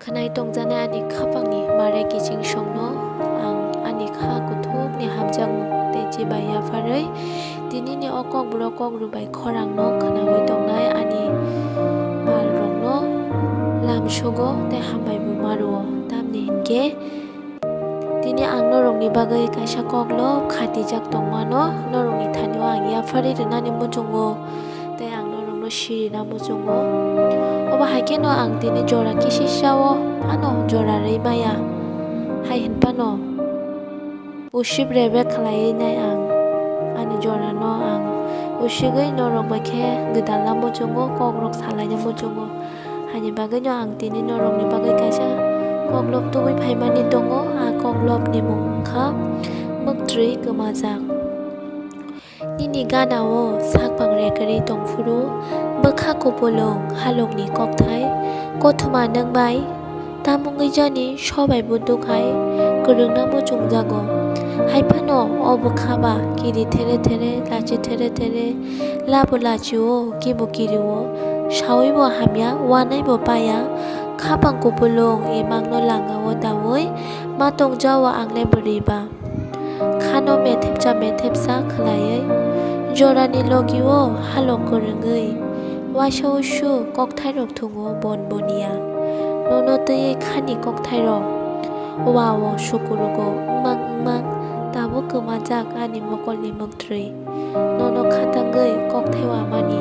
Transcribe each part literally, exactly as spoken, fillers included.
Khnai tongjanai ani khapangni mare kiching songno ang ani kha kuthukni hamjakmung tei chibai yapharwi tinini o kokborok kokru bai khorangno khnaui tongnai ani palrokno lamsugo tei hambai bo ma rwo. Tamni hinkhe tini ang norokni bagwi kaisa koklob khatijak tongmano norokni thanio ang yapharwi rwnani muchungo tei ang norokno sirina muchungo. Obo hai kheno ang tini jora kisisao phano jora rwi maya hai hinphano usip rebek khlaiwi nai ang ani jorano ang usigwi norok bai khe gwdalna muchungo, kokrok salaina muchungo. Haini bagwino ang tini norokni bagwi kaisa koklob tubui phaimani tongo. A koklobni mung wngkha Mwktwi Kwmajak. Nini ganao sakphang rekarwi tongphuru, bwkha kupulung halokni kokthai kothoma nwng bai tamungwi jani sobai bo duk hai kwrwngna muchungjago. Haiphano o bwkha ba kiri there there, lachi there there, labo lachio, kibo kirio, saui bo hamya, wanai bo paya, khapang kupulung imangno langao daui ma tongjao ang le bwrwi ba. Khano methepcha methepcha khwlaiwi jorani logio halok kwrwngwi waisa usu kokthairok thungo bon boniya. Nono twiwi khani kokthairok wao sukurugo wngmang wngmang tabuk kwmajak ani mokolni mwktwi. Nono khatangwi kokthai wamani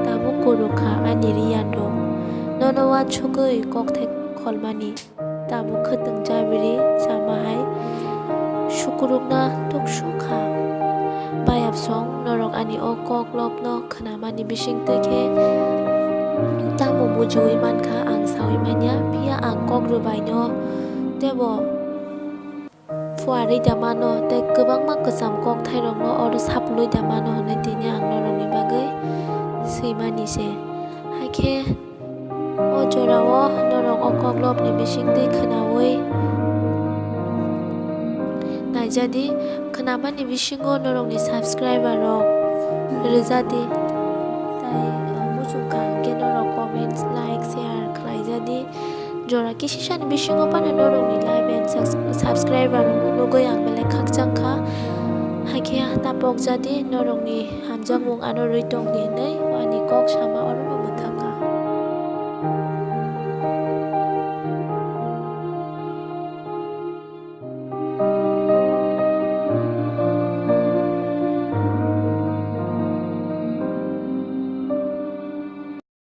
tabuk kurukha ani riyanrok. Nono uansugwi kokthai kholmani tabuk khwtwng jabiri chama hai sukurukna tuksu kha. Bayapsong norok ani o koklopno khnamani bisingtwi khe tamo bujiui mankha ang saui manya, phiya ang kok rwbaino teibo phuarwi da mano tei kwbangma kwcham kokthairokno oro sapului da mano hwnwi tini ang norokni bagwi swimani se. Haikhe o jorao norok o koklopni bisingtwi khwnaui naijadi, khwnamani bisingo norokni subscriber rok rwjadi. Tai, uh, muchungkha hwnkhe norok comments, like, share khlaijadi. Jora kisisani bisingo phano norokni like and subs-, subscriber rokno nugui ang belai khakchangkha. Haikhe tapokjadi norokni hamjakmung ano rwi tongdi hwnwi ani kok sama oro.